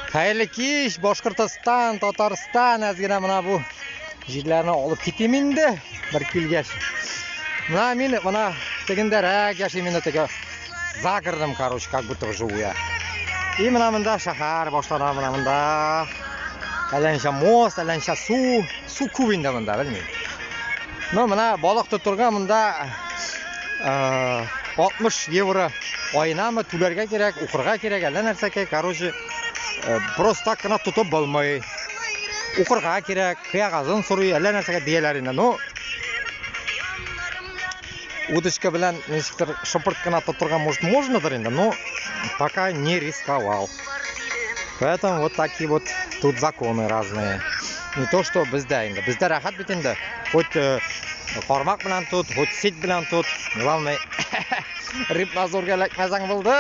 Хәерле кич, Башкортостан, Татарстан, әз генә менә бу җирләрне алып китим инде, бер килгәч. Менә мин менә тегендәрәк яшим инде теге за городом, короче, как будто живу я. И менә монда шәһәр башлана, менә монда. Әллә ничә мост, әллә ничә су, су күп инде монда, белмим. Ну, менә балык тотырга монда 60 евро аенамы түләргә кирәк, укырга кирәк, әллә нәрсәкә, короче, просто так кына тотып булмый. Укырга кирәк, кәгазен сорый, әллә нәрсәгә дияләр инде. Ну, удочка белән ничектер шыпырт кына тотырга может можнодыр инде, но пока не рисковал. Поэтому вот такие вот тут законы разные. Не то, что бездә инде. Бездә рәхәт бит инде. Хоть кармак белән тот, хоть сеть белән тот. Главное, рыбнадзорга эләкмәсәң булды.